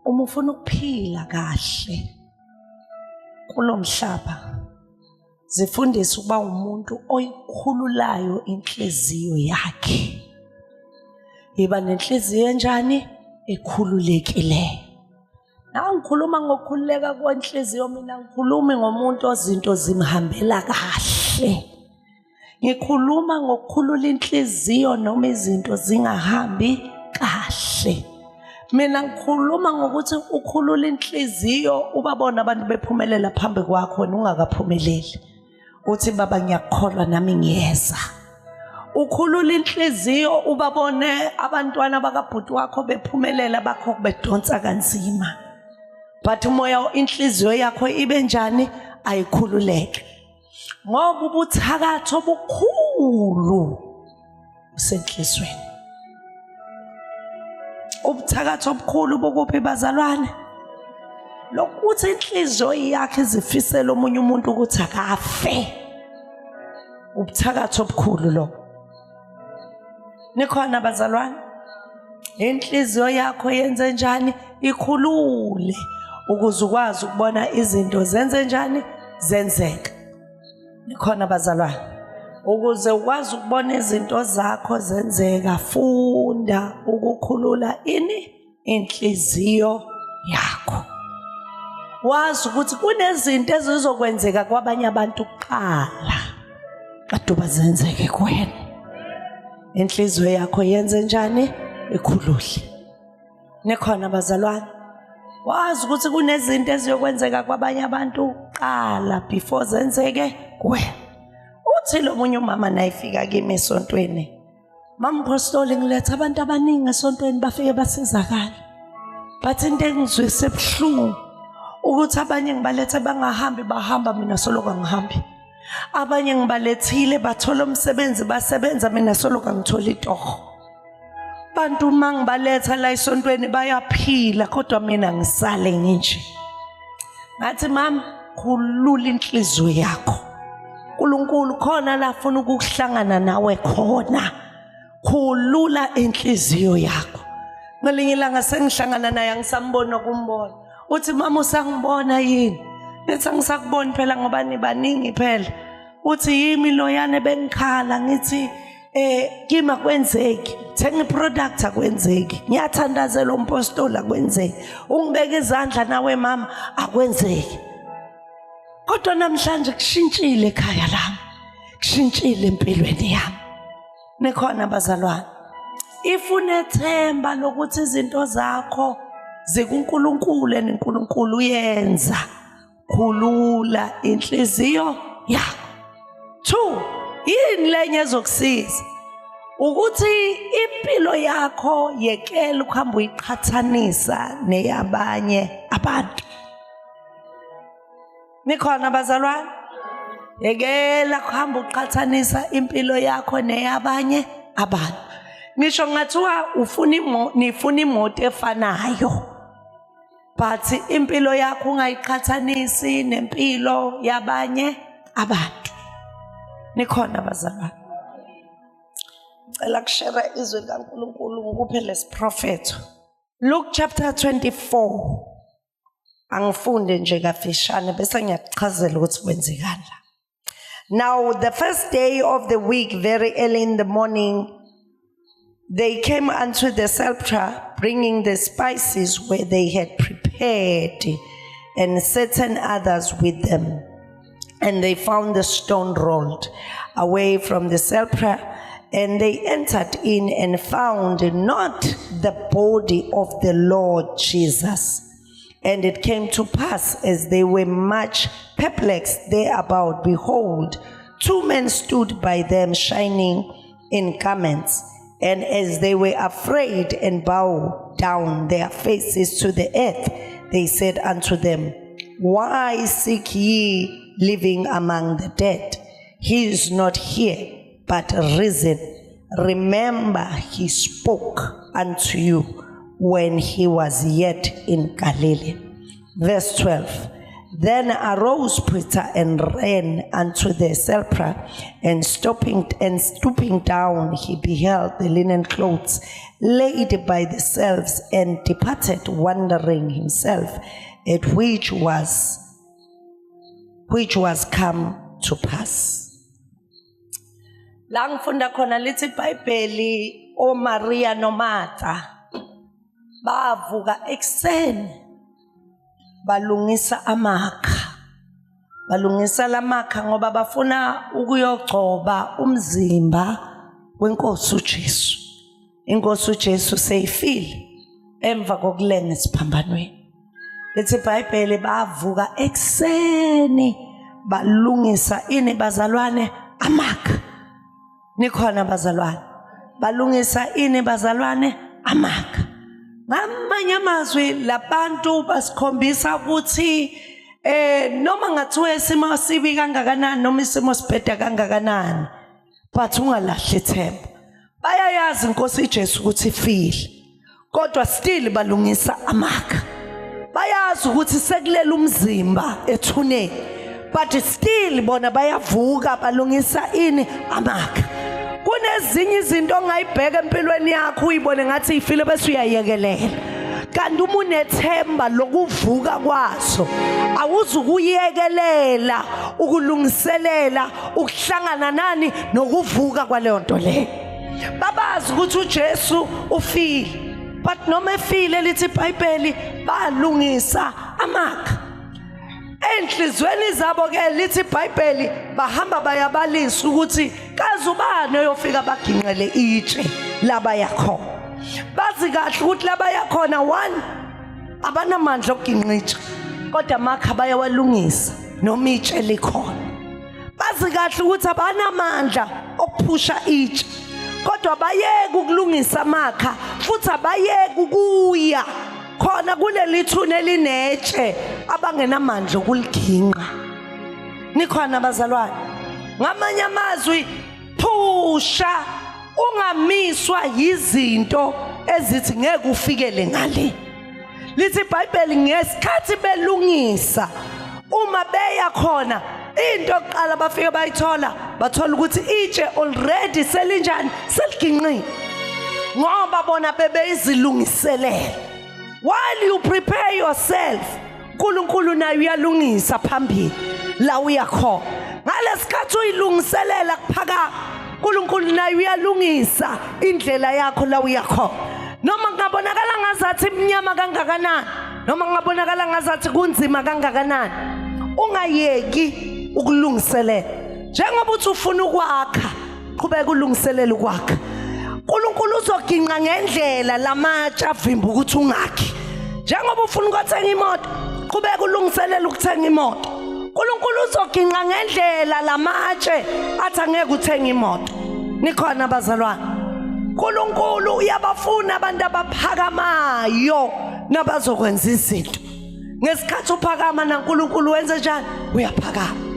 uma ufuna ukuphila kahle kulomhlaba zifundise ukuba umuntu oyikhululayo inhliziyo yakhe. Iba nenhliziyo enjani? Ekhululekileyo. Na ngikhuluma ngokukhululeka kwenhliziyo, mina ngikhulumi ngomuntu ozinto zimhambela kahle. Ngikhuluma ngokukhulula inhliziyo noma izinto zingahambi kahle. Mina ngikhuluma ngokuthi ukhulula inhliziyo ubabona abantu bephumelela phambi kwakho wena ungakaphumeleli. Uthi baba ngiyakholwa nami ngiyeza. Ukhulula inhliziyo ubabone abantwana bakabhuti wakho bephumelela bakho bedonsa kanzima. But umoya inhliziyo yakho ibe njani? Ayikhululeke. Ngoba ubuthakatho obukhulu usenhlizweni. Ubuthakatho obukhulu bokuphi bazalwane? Lokuthi inhliziyo yakhe izifisela omunye umuntu ukuthi akafe. Ubuthakatho obukhulu lo. Nikhona bazalwane? Inhliziyo yakho yenze njani? Ikhulule ukuze ukwazi ukubona izinto zenze njani? Zenzeka. Nikhona bazalwane? Ukuze ukwazi ukubona izinto zakho zenzeka, funda ukukhulula inhliziyo yakho. Wazi ukuthi kunezinto ezizokwenzeka kwabanye abantu kuqala kaduba zenzeke kuwena. Inhliziyo yakho yenze njani? Ikhulule. Nikhona bazalwane? Wazi ukuthi kunezinto eziyokwenzeka kwabanye abantu kuqala before zenzeke kuwena. Uthi lo munye umama nayifika kimi esontweni, Mama Apostoli ngiletha abantu abaningi esontweni bafike basizakala. But into engizwise ebuhlungu ukuthi abanye ngibalethe bangahambi bahamba mina soloku ngihambi. Abanye ngibalethile bathola umsebenzi basebenza mina soloku ngithola itoho. Bantu mangibaletha la esontweni bayaphila kodwa mina ngisale nginje. Ngathi mama khulula inhliziyo yakho. uNkulunkulu khona la afuna ukuhlangana nawe khona. Khulula inhliziyo yakho. Ngelinye ilanga sengihlangana naye ngisambona kumbona. Uthi mama usangibona yini? Ngithi ngisakubona phela ngoba nibaningi phela. Uthi yimi loyane bengikhala ngithi kimi akwenzeki. Thenga iproduct akwenzeki. Ngiyathandazela umpostoli akwenzeki. Ungibeka izandla nawe mama akwenzeki. Kodwa namhlanje kushintshile ekhaya lami. Kushintshile empilweni yami. Nikhona bazalwane? Ifune themba lokuthi izinto zakho zikuNkulunkulu uNkulunkulu uyenza. Khulula inhliziyo yakho. 2, yini lenye ezokusiza? Ukuthi impilo yakho yekela ukuhamba uyiqhathanisa neyabanye abantu. Nikhona bazalwane? Yekela ukuhamba uqhathanisa impilo yakho neyabanye abantu. Ngisho ngathiwa nifuna imoto efanayo, but impilo yakho ungayiqhathanisi nempilo yabanye abantu. Nikhona bazalwane? Ngicela kushare izwi likaNkulunkulu ngikuphe lesiprofeto. Luke chapter 24. Angifunde nje kafishane bese ngiyakuchazela ukuthi kwenzekani la. Now the first day of the week, very early in the morning, they came unto the sepulchre, bringing the spices where they had prepared, and certain others with them. And they found the stone rolled away from the sepulchre, and they entered in and found not the body of the Lord Jesus. And it came to pass, as they were much perplexed thereabout, behold, 2 men stood by them, shining in garments. And as they were afraid and bowed down their faces to the earth, they said unto them, Why seek ye living among the dead? He is not here, but risen. Remember, he spoke unto you when he was yet in Galilee. Verse 12. Then arose Peter and ran unto the sepulchre, and stooping down, he beheld the linen clothes laid by themselves, and departed, wondering himself at which was come to pass. La ngifunda khona lithi iBhayibheli o Maria no Martha bavuka ekseni balungisa amakha. Balungisa lamakha ngoba bafuna ukuyogcoba umzimba wenkosi uJesu. Inkosi uJesu seyifile emva kokulenga esiphambanweni. Lithi iBhayibheli bavuka ekseni balungisa ini bazalwane amakha. Nikhona bazalwane balungisa ini bazalwane amakha. Ngamanye amazwi labantu basikhombisa ukuthi noma ngathiwe isimo sibi kangakanani noma isimo sibheda kangakanani but ungalahli ithemba. Bayayazi inkosi uJesu ukuthi ifile kodwa still balungisa amakha. Bayazi ukuthi sekulela umzimba ethuneni but still bona bayavuka balungisa ini amakha. Kunezinye izinto ongayibheka empilweni yakho uyibone ngathi ifile bese uyayekelela. Kanti uma unethemba lokuvuka kwaso awuzukuyekelela ukulungiselela ukuhlangana nani nokuvuka kwaleyo nto leyo. Babazi ukuthi uJesu ufile but noma efile lithi iBhayibheli balungisa amakha. Enhlizweni zabo ke lithi iBhayibheli bahamba bayabalisa ukuthi kaze ubani oyofika baginqele itshe laba yakhona. Bazi kahle ukuthi laba yakhona one abanamandla okuginqitsha kodwa amakha bayawalungisa noma itshe likhona. Bazi kahle ukuthi abanamandla okuphusha itshe kodwa bayeke ukulungisa amakha futhi abayeke ukuya khona kuleli thuna elinetshe abangenamandla okuliginqa. Nikhona bazalwane ngamanye amazwi phusha ungamiswa yizinto ezithi ngeke ufikele ngale. Lithi iBhayibheli ngesikhathi belungisa uma beya khona into oqala bafika bayithola bathola ukuthi itshe already selinjani seliginqile ngoba bona bebeyizilungiselela. While you prepare yourself uNkulunkulu naye uyalungisa phambili la uyakhona. Ngalesikhathi uyilungiselela kuphaka uNkulunkulu naye uyalungisa indlela yakho la uyakhona. Noma kungabonakala ngazathi imnyama kangakanani noma kungabonakala ngazathi kunzima kangakanani ungayeki ukulungiselela. Njengoba uthi ufuna ukwakha qhubeka ulungiselela ukwakha. uNkulunkulu uzoginqa ngendlela lamatshe avimba ukuthi ungakhi. Njengoba ufuna ukuthenga imoto qhubeka ulungiselela ukuthenga imoto. uNkulunkulu uzoginqa ngendlela lamatshe athi angeke uthenga imoto. Nikhona bazalwane uNkulunkulu uyabafuna abantu abaphakamayo nabazokwenza izinto. Ngesikhathi uphakama naNkulunkulu wenze njani? Uyaphakama.